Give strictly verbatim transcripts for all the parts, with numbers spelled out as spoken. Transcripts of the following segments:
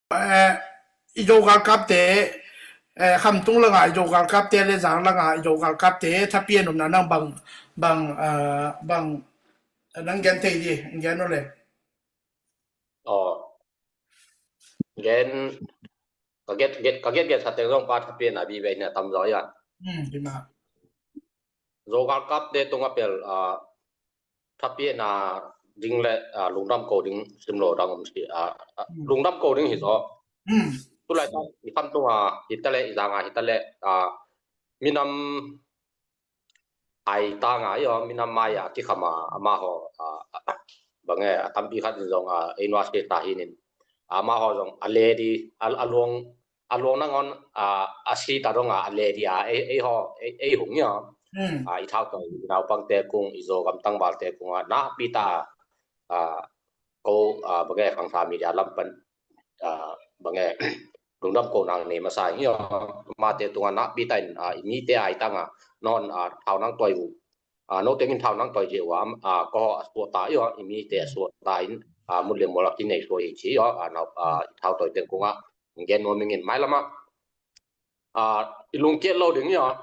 Eh, i Zo galkapte, eh, Khamtung langa i Zo galkapte le Zang langa i Zo galkapte thapiak nopna nang bang, bang, eh, bang nang gen thei di, gen no le. Aw. Gen, ka get, get, ka get, get sa teng zong pa thapiakna bi ve na tam zaw ya. Hmm, di ma. Zo galkapte tunga pel, ah, thapiakna ding le, ah, lungdam ko ding sim lo dang om si, ah, ah, lungdam ko ding hi zaw. Hmm. Tulai ta i Khamtunga hi ta le, i Zanga hi ta le, ah, minam ai tanga i aw, minam mai a kikhama amaho, ah, ah, bange, a tampi khat in zong, ah, ei nua si ta hi nin. Amaho zong a le di, a, a luang, a luang nangon, ah, a si ta dong a, a le di a, ei, ei ho, ei, ei hung i aw. Hmm. Ah, i thau tawh i naupangte kung, i Zo gam tangvalte kung a, nakpi ta, ah, ko, ah, bange, Khangsa media lam pan, ah, bange, lungdam ko nang nei masa hi aw. Mate tunga nakpi ta in, ah, i mite ai tanga, non, ah, thau nang tawi uh. Ah, no tengin thau nang tawi je uh, ah, ko a suak ta i aw, i mite a suak ta in, ah, mut le mol a kinei suak hi ci i aw, ah, nau, ah, i thau tawi teng kung a, gen nuam ing in mai lama. Ah, i lungkiat lo ding i aw.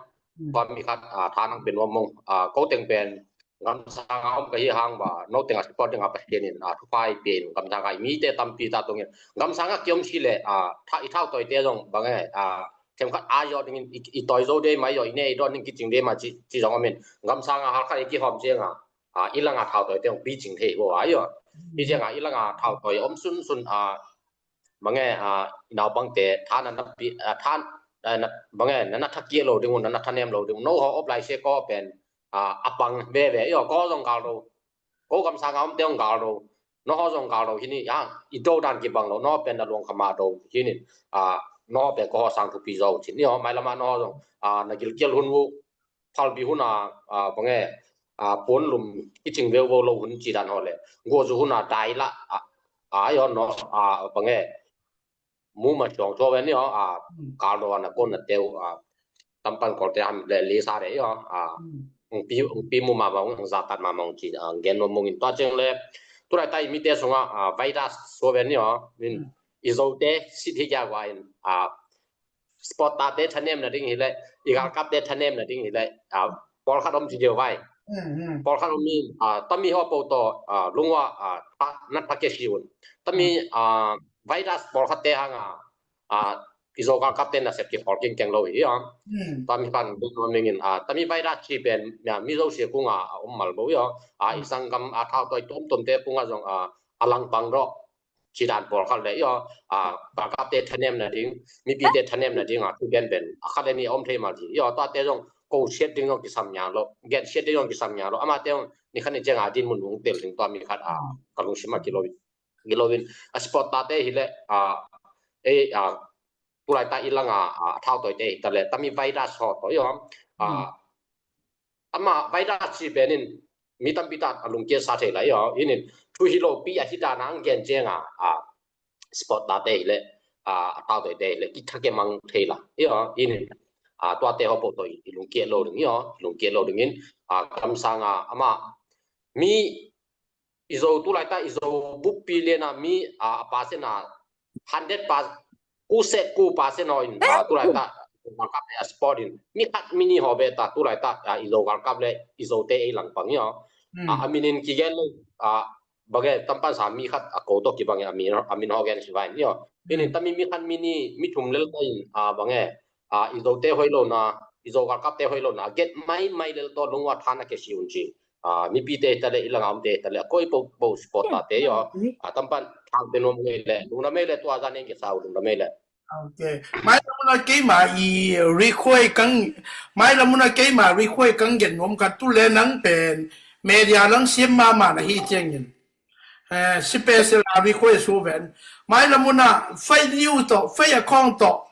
Tua mi khat, ah, tha nang pen nuam mong. Ah, ko teng pen, gamsanga om ka hi hang ba, no tenga support dinga Pasian in, ah, thupha i pia in, gamsanga i mite tampi ta tungin. Gamsanga kiom si le, ah, tha, i thau tawite zong bange, ah, themkhat a yaw dingin, i, i tawi zo de ma yaw, i ne i dawn ding kicing de ma ci, ci zong om in. Gamsanga halkhat i kihawm cianga, ah, i langa thau tawite zong picing thei bo a yaw. I cianga i langa thau tawi om sunsun, ah, bange, ah, i naupangte tha na na pi, ah, tha, ah, na, bange, na na thakiak lo ding un, na na thanem lo ding un. No ho op lai se ko pen, ah, a pang veve i aw, ko zong gal lo. Ko gamsanga omte zong gal lo. No ho zong gal lo hi ni, ah, i do dan kibang lo. No pen na luang khama do hi ni. Ah, no pen ko ho sang thupi zo cin i aw, mai lama no ho zong, ah, na gilkial hun uh, phalbi hun a, ah, bange, ah, puan lum kicing veuvo lo hun ci dan ho le. Guazu hun a dai la, ah, ah, i aw no, ah, bange, mu ma suang tua ven i aw, ah, kal do na kon na teu, ah, tampan kolte ham le le sa de i aw, ah, pi, pi mu ma bang, za tat ma bang ci, ah, gen nuam mong in tua ciang le. Tulai ta i mite sunga, ah, virus sua ven i aw, min, i Zote sit hi kia gua in, ah, sport tate thanem na ding hi le, i galkapte thanem na ding hi le, ah, pawlkhat om ci deu vai. Pawlkhat om in, ah, tami ho po to, ah, lungwa, ah, tha, na tha ke si un. Tami, ah, virus pawlkhatte hanga, ah, i Zo galkapte na sep ki khol king keng lo hi, ah. Tami pan ding lo mingin, ah, tami virus ci pen, ya, mi Zo sia kunga, ah, om mal bo, ya. Ah, i sanggam, ah, thau toi tom tom te kunga zong, ah, a langpang ro. Ci dan pawlkhat le i aw, ah, galkapte thanem na ding, mipite thanem na ding, ah, thu gen pen, a khat le ni a om thei mal ci. I aw, tuate zong, ko siat ding zong kisam nya lo, gen siat ding zong kisam nya lo, amate zong, ni khat ni ciang a din mun hong tel ding tua mi khat, ah, ka lungsim a kilo, kilo in. A sport tate hi le, ah, ei, ah, tulai ta i langa, ah, thau toite hi ta le, tami virus ho to i aw, ah, ama virus ci penin, mi tampi ta a lungkia sa thei lai aw, inin, thu hi lo pi a hi dana ang gen cianga, ah, sport tate hi le, ah, a thau toite hi le, ki thake mang thei la, i aw, inin, ah, tuate ho po to i lungkia lo ding, i aw, lungkia lo dingin, ah, kamsanga, ama, mi, i Zo tulai ta, i Zo buppi lena mi, ah, a pasena, hundred pa, ku se ku pasena in, ah, tulai ta, a sport in, mi khat mi ni ho be ta, tulai ta, ah, i Zo galkap le, i Zote ei langpang i aw. Ah, a minin kigen le, ah, bage tampan sa mi khat a ko to kibang a min, a min ho gen si vai ni aw. Inin tami mi khat mi ni, mi thum lel ta in, ah, bange, ah, i Zote hoi lo na, i Zo galkapte hoi lo na, a get mai mai lel to lungwa thana ke si un ci. Ah, mipite hi ta le, i langa omte hi ta le, a koi po, po sport tate i aw. Ah, tampan thang te nuam ngei le, lungna mei le, tua zan eng ke sau lungna mei le. Okay. Mai lamuna keima i request kang, mai lamuna keima request kang gen nuam ka tu le nang pen, media lang siam mama na hi ciangin. Eh, special a request su ven. Mai lamuna fei niu to, fei a kong to,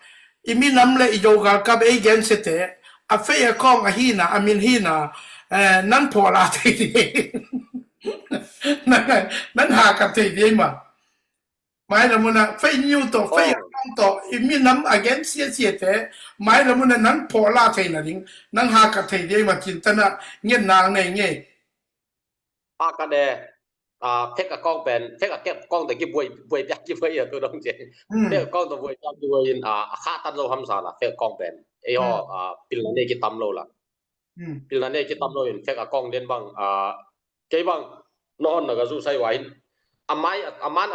i minam le i Zo galkap ei gen sete, a fei a kong a hina, a min hina, eh, nan pho la thei di. Nan, nan ha kap thei di ma. Mai lamuna fei niu to, fei a kong to, i minam a gen sia sia te, mai lamuna nan pho la thei na ding, nan ha kap thei di ma cin tana, ngen nang nei ngei. Haka de, a, fake account pen, fake account tawh kibuai, buai piak kibuai a tu dong ci. Fake account tawh buai piak kibuai in, a, a khahtan zo hamsa la, fake account pen. Ei haw, a, pilna nei kitam lo la. Pilna nei kitam lo in, fake account den bang, a, kei bang, na hon na ka zu sai wa in. A mai, a man